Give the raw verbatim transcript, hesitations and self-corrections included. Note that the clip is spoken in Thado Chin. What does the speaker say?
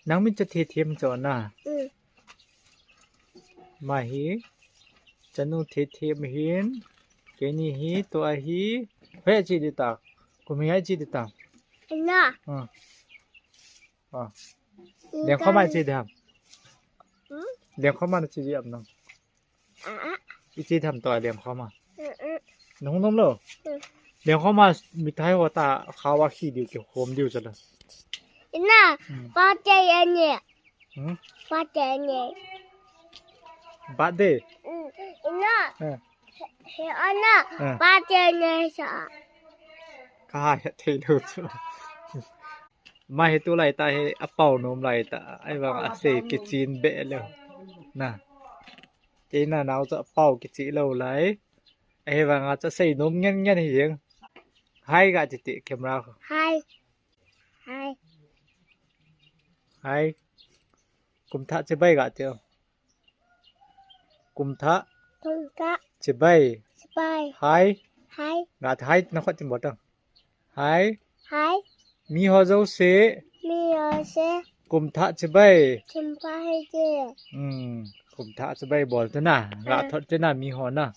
Nang min cha Thethem chu na. Mm. Ama hi chanu Thethem ahin. Keini hi tua hi. Hoi che ding ta. Kum hi che ding ta. Na. Ah. Ah. Lengkhoma che ding ham. Hmm? Lengkhoma che ding ham nang. Ah, ah. Iche tham to lengkhoma. Mm, mm. Nung nom lo. Mm. Lengkhoma mithai ho ta khawa khi diu kihom diu chala. Ina, hmm. Birthday ani. Hmm? Birthday ani. Birthday? Mm, ina. Eh. He, he, ana, eh. Birthday ani sa. Kahe thei lo chu. Ama hi tulai ta hi apao nom lai ta. Ahivang asei kichen be lou. Na. Keina nao chu apao kichen lou lai. Ahivang a chu asei nom ngen ngen hi jeng. Hi ga che te camera ko. Hi. Hi. Hi. Kum thah chibai ga che. Kum thah. Kum thah. Chibai. Chibai. Hi. Hi. Ga hi na khut chin bol tang. Hi. Hi. Mi ho jouse. Mi ho jouse. Kum thah chibai. Kum thah chibai. Hmm. Kum thah chibai bol te na. Ga thot te na mi ho na.